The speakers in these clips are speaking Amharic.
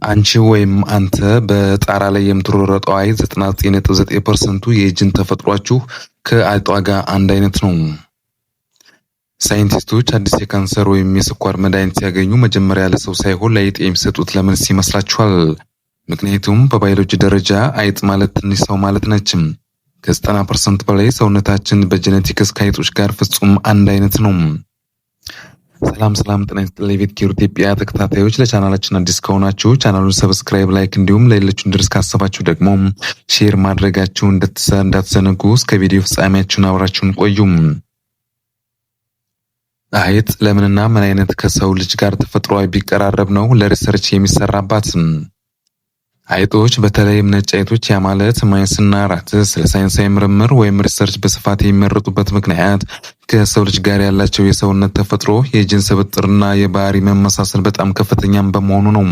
አንቺ ወይም አንተ በጣራ ላይ የምትሮረጠው አይጥ 99.9% የጂን ተፈጥሯችሁ ከአይጧ ጋር አንድ አይነት ነው። ሳይንቲስቶች አዲስ የካንሰር ወይም የስኳር መድኃኒት ሲያገኙ መጀመሪያ ለሰው ሳይሆን ለአይጥ የሚሰጡት ለምን ይመስላችኋል? ምክንያቱም በባዮሎጂ ደረጃ አይጥ ማለት ትንሽ ሰው ማለት ነች። ከ90% በላይ ሰውነታችን በ genetics ከአይጦች ጋር ፍጹም አንድ አይነት ነው። ሰላም ሰላም፣ ጤና ይስጥልኝ የቤት ኬር ኢትዮጵያ ተከታታዮች፣ ለቻናላችን አዲስ ከሆናችሁ ቻናሉን subscribe፣ like እንዲሁም ለሌሎች እንዲደርስ ካሰባችሁ ደግሞ share ማድረጋችሁ እንዳትዘነጉ። እስከ ቪዲዮ ፍጻሜያችሁን አብራችሁን ቆዩም። አይጥ ለምንና ምን አይነት ከሰው ልጅ ጋር ተፈጥሯዊ ቢቀራረብ ነው ለ research የሚሰራባት? አይጦች፣ በተለይም ነጭ አይጦች፣ ያ ማለት mice ና rats፣ ለሳይንሳዊ ምርምር ወይም research በስፋት የሚመረጡበት ምክንያት ከሰው ልጅ ጋር ያላቸው የሰውነት ተፈጥሮ፣ የጂን ስብጥርና የባህሪ መመሳሰል በጣም ከፍተኛም በመሆኑ ነው።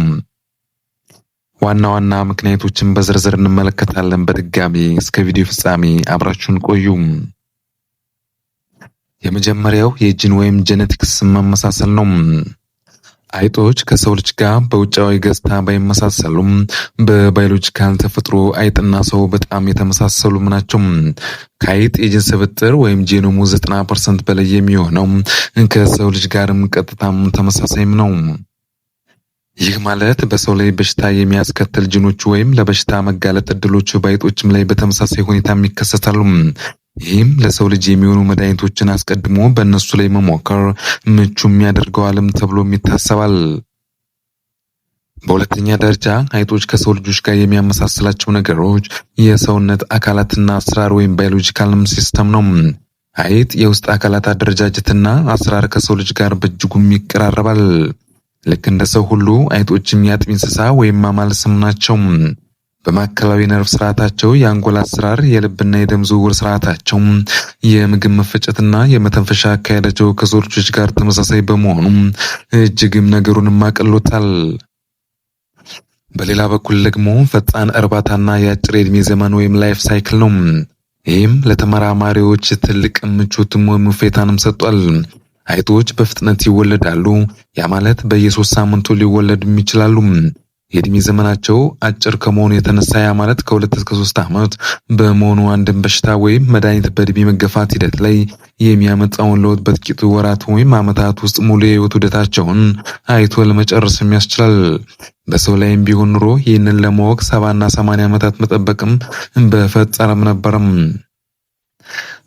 ዋና ዋና ምክንያቶችን በዝርዝር እንመለከታለን። በድጋሚ እስከ ቪዲዮ ፍጻሜ አብራችሁን ቆዩ። የመጀመሪያው የጂን ወይም genetics መመሳሰል ነው። አይጦች ከሰው ልጅ ጋር በውጫዊ ገጽታ ባይመሳሰሉም በ biological ተፈጥሮ አይጥና ሰው በጣም የተመሳሰሉም ናቸው። ከአይጥ የጂን ስብጥር ወይም ጄኖሙ 90% በላይ የሚሆነው ከሰው ልጅ ጋርም ቀጥታም ተመሳሳይም ነው። ይህ ማለት በሰው ላይ በሽታ የሚያስከትል ጂኖች ወይም ለበሽታ መጋለጥ እድሎች በአይጦችም ላይ በተመሳሳይ ሁኔታም ይከሰታሉ። ይህም ለሰው ልጅ የሚሆኑ መድኃኒቶችን አስቀድሞ በእነሱ ላይ መሞከር ምቹም ያደርገዋልም ተብሎም ይታሰባል። በሁለተኛ ደረጃ አይጦች ከሰው ልጆች ጋር የሚያመሳስላቸው ነገሮች የሰውነት አካላትና አሰራር ወይም biological system ነው። አይጥ የውስጥ አካላት አደረጃጀትና አሰራር ከሰው ልጅ ጋር በእጅጉም ይቀራረባል። ልክ እንደ ሰው ሁሉ አይጦችም የአጥቢ እንስሳ ወይም mammals ም ናቸው። በማዕከላዊ ነርቭ ስርዓታቸው፣ የአንጎል አሰራር፣ የልብና የደም ዝውውር ስርዓታቸው፣ የምግብ መፈጨትና የመተንፈሻ አካሄዳቸው ከሰው ልጆች ጋር ተመሳሳይ በመሆኑ እጅግም ነገሩንም አቅሎታል። በሌላ በኩል ደግሞ ፈጣን እርባታና የአጭር የዕድሜ ዘመን ወይም life cycle ነው። ይህም ለተመራማሪዎች ትልቅ ምቾትም ወይም እፎይታንም ሰጥቷል። አይጦች በፍጥነት ይወለዳሉ። ያ ማለት በየ3 ሳምንቱ ሊወለዱም ይችላሉ። የእድሜ ዘመናቸው አጭር ከመሆኑ የተነሳ፣ ያ ማለት ከ2 እስከ 3 ዓመት በመሆኑ፣ አንድን በሽታ ወይም መድኃኒት በእድሜ መገፋት ሂደት ላይ የሚያመጣውን ለውጥ በጥቂቱ ወራት ወይም ዓመታት ውስጥ ሙሉ የህይወት ዑደታቸውን አይቶ ለመጨረስም ያስችላል። በሰው ላይም ቢሆን ኑሮ ይህንን ለማወቅ 70ና 80 ዓመታት መጠበቅም በፈጠረም ነበርም።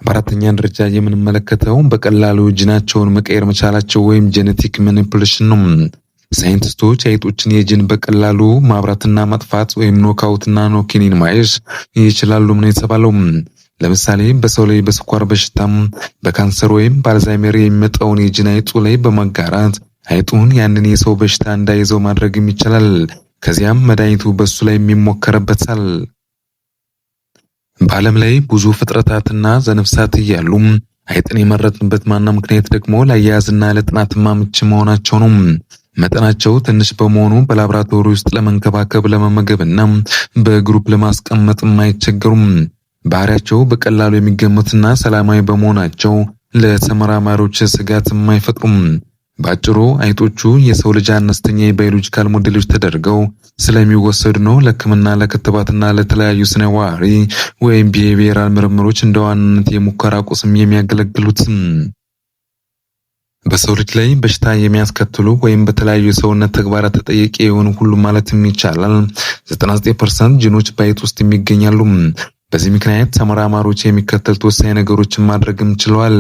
በአራተኛ ደረጃ የምንመለከተው በቀላሉ ጂናቸውን መቀየር መቻላቸው ወይም genetic manipulation ነው። ሳይንቲስቶች አይጦችን የጂን በቀላሉ ማብራትና ማጥፋት ወይም knockout ና knock in mice ይችላሉ ነው የተባለው። ለምሳሌ በሰው ላይ በስኳር በሽታም፣ በካንሰር ወይም በአልዛይመር የሚመጣውን የጂን አይጡ ላይ በማጋራት አይጡን ያንን የሰው በሽታ እንዳይዘው ማድረግም ይቻላል። ከዚያም መድኃኒቱ በሱ ላይ የሚሞከርበታል። በዓለም ላይ ብዙ ፍጥረታትና ዘነፍሳት እያሉ አይጥን የመረጥንበት ዋና ምክንያት ደግሞ ለአያያዝና ለጥናት አመቺ መሆናቸው ነው። መጠናቸው ትንሽ በመሆኑ በላብራቶሪ ውስጥ ለመንከባከብ፣ ለመመገብና በ group ለማስቀመጥ አይቸገሩም። ባህሪያቸው በቀላሉ የሚገመትና ሰላማዊ በመሆናቸው ለተመራማሪዎች ስጋት አይፈጥሩም። በአጭሩ አይጦቹ የሰው ልጅ አነስተኛ የ biological ሞዴሎች ተደርገው ስለሚወሰዱ ነው ለሕክምና፣ ለክትባትና ለተለያዩ ስነ ባህሪ ወይም behavioral ምርምሮች እንደ ዋናነት የሙከራ ቁስም የሚያገለግሉት። በሰው ልጅ ላይ በሽታ የሚያስከትሉ ወይም በተለያዩ የሰውነት ተግባራት ተጠያቂ የሆኑ ሁሉ ማለትም ይቻላል 99% ጂኖች በአይጥ ውስጥ ይገኛሉ። በዚህ ምክንያት ተመራማሪዎች የሚከተሉት ወሳኝ ነገሮችን ማድረግም ችለዋል።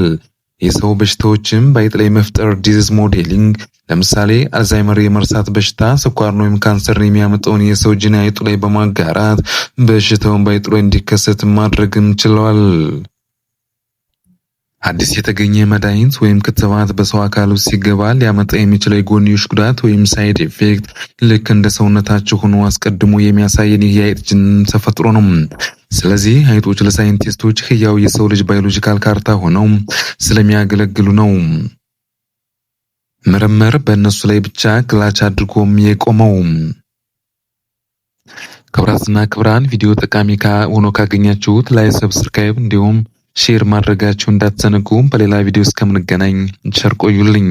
የሰው በሽታዎችን በአይጥ ላይ መፍጠር disease modeling፣ ለምሳሌ አልዛይመር፣ የመርሳት በሽታ፣ ስኳርን ወይም ካንሰርን የሚያመጣውን የሰው ጂን አይጡ ላይ በማጋራት በሽታውን በአይጡ ላይ እንዲከሰት ማድረግም ችለዋል። አዲስ የተገኘ መድኃኒት ወይም ክትባት በሰው አካል ውስጥ ሲገባ ሊያመጣ የሚችለው የጎንዮሽ ጉዳት ወይም side effect ልክ እንደ ሰውነታቸው ሆኖ አስቀድሞ የሚያሳየን ይህ የአይጥ ጅን ተፈጥሮ ነው። ስለዚህ አይጦች ለሳይንቲስቶች ህያው የሰው ልጅ biological ካርታ ሆነው ስለሚያገለግሉ ነው ምርምር በእነሱ ላይ ብቻ ክላች አድርጎም የቆመው። ክቡራትና ክቡራን፣ ቪዲዮ ጠቃሚ ሆኖ ካገኛችሁት like፣ subscribe እንዲሁም share ማድረጋችሁ እንዳትዘነጉ። በሌላ ቪዲዮ እስከምንገናኝ ቸር ቆዩልኝ።